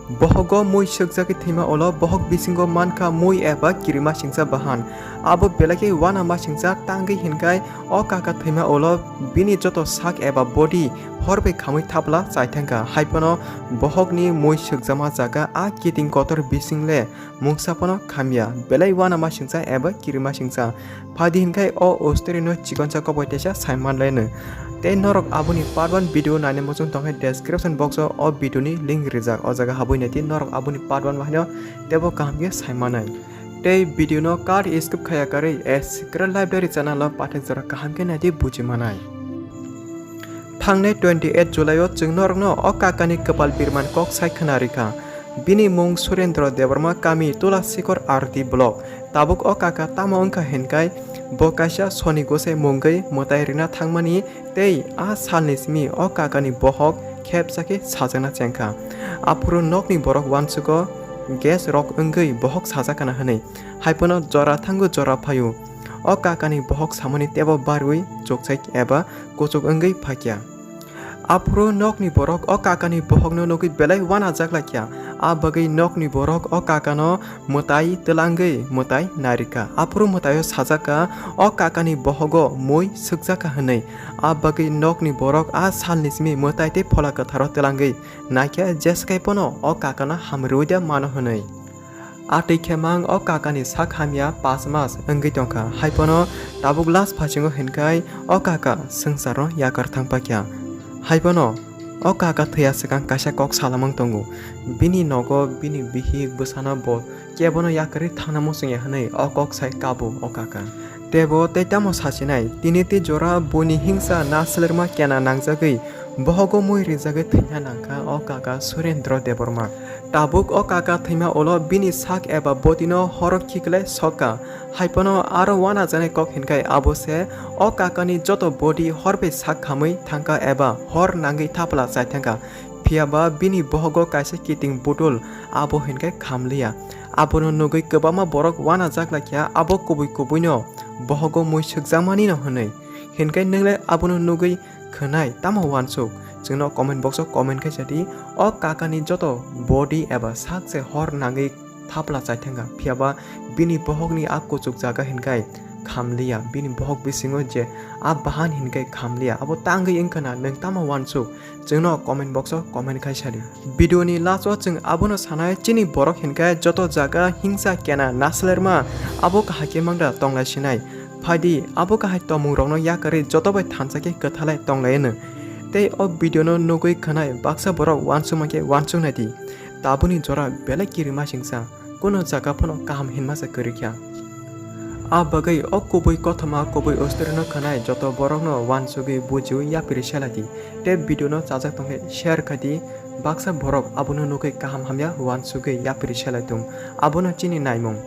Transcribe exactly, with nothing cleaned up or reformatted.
Bohogo mui sukjagwi thwima ulo bohok bisingo mankha mui eba kirimasingcha bahan. Abo belai khe uanamasingcha tangwi hinkhai o kaka thwima ulo bini joto sak eba body hor bai khamwi thapla chaithangkha. Haiphano bohokni mui sukjakma jaga a kiting kotor bising le mungsa phano khamya, belai uanamasingcha eba kirimasingcha. Phadi hinkhai o story no chikonsa koboi teisa saimanlaino. Tei norok aboni part one video naina muchung tongkhe description box o o video ni link rijak, o jaga habwi naidi norok aboni part one bahaino teibo kaham khe saimanai. Tei video no cut skip khaya karwi a secret library channel o pathak jora kaham khe naidi bujimanai. Thangnai twenty eight July o chwng norokno o kakani kwpal birman kok sai khwna rikha. Bini mung Surendra Debbarma, kami Tulasikhor R D block. Tabuk o kaka tamo wngkha hinkhai bo kaisa soni gosai mungwi mwtai rwna thangmani tei a salni simi o kakani bohok khepsa khe sajakna chengkha. Aphuru nokni borok uansugo gas rok wngwi bohok sajakana hwnwi. Haiphano jora thango jora phaio. O kakani bohok samani tebo barwi chukchai eba kuchuk wngwi phakya. Aphuru nokni borok o kakani bohokno nugwi belai uanajak laikya. A bagwi nokni borok o kakano mwtai twlangwi mwtai narikha. Aphuru mwtaio sajakha, o kakani bohogo mui sukjakha hwnwi. A bagwi nokni borok a salni simi mwtai tei phola kwtharo twlangwi naikhe, jeskai phano o kakano hamrwida mano hwnwi. A twi khe mang o kakani sak hamya paanch mas wngwi tongkha. Haiphano tabuk last phasingo hinkhai o kaka swngcharno yakar thang pakya. Haiphano o kaka thwiya swkang kaisa kok salamang tongo. Bini nogo bini bihik bwsano bo kebono yakarwi thangna muchungya hwnwi o kok sai kabo o kaka. Teibo tei tamo sachinai, tini tei jora buini hingsa naslerma kena nangjagwi bohogo mui rijagwi thwina nangkha o kaka Surendra Debbarma. Tabuk o kaka thwima ulo bini sak eba body no horo khiklai sokha. Haiphano aro uanajaknai kok hinkhai abo se o kakani joto body hor bai sak khamwi thangkha eba hor nangwi thapla chai thangkha. Phiyaba bini bohogo kaisa kiting butul, abo hinkhai khamliya. Abono nugwi kwbangma borok uanajak laikha, abo kubui kubuino bohogo mui sukjakmani no hwnwi. Hinkhai nwng le abono nugwi khwnai tamo uansuk? Chwngno comment box o comment khai sadi, o kakani joto body eba sak se hor nangwi thapla chai thangkha, phiyaba bini bohokni a kuchuk jaga hinkhai khamliya, bini bohok bisingo je a bahan hinkhai khamliya, abo tangwi wngkhana nwng tamo uansuk? Chwngno comment box o comment khai sadi. Video ni last o chwng abono sanai, chini borok hinkhai joto jaga hingsa kena naslerma abo kahai khe mangra tonglai sinai. Phaidi abo kahai tongmung rokno yakarwi joto bai thansa khe kwthalai tonglaino. Tei o video no nugwi khwnai baksa borok uansukma khe uansuk naidi. Tabukni jora belai kirimasingcha, kuno jaga phano kaham hinmasa kwrwikha. A bagwi o kubui kothoma kubui story no khwnai joto borokno uansugwi bujiwi yapri seladi. Tei video no chajak tongkhe share khaidi, baksa borok abono nugwi kaham hamya uansugwi yapri selai tong. Abono chini naimung.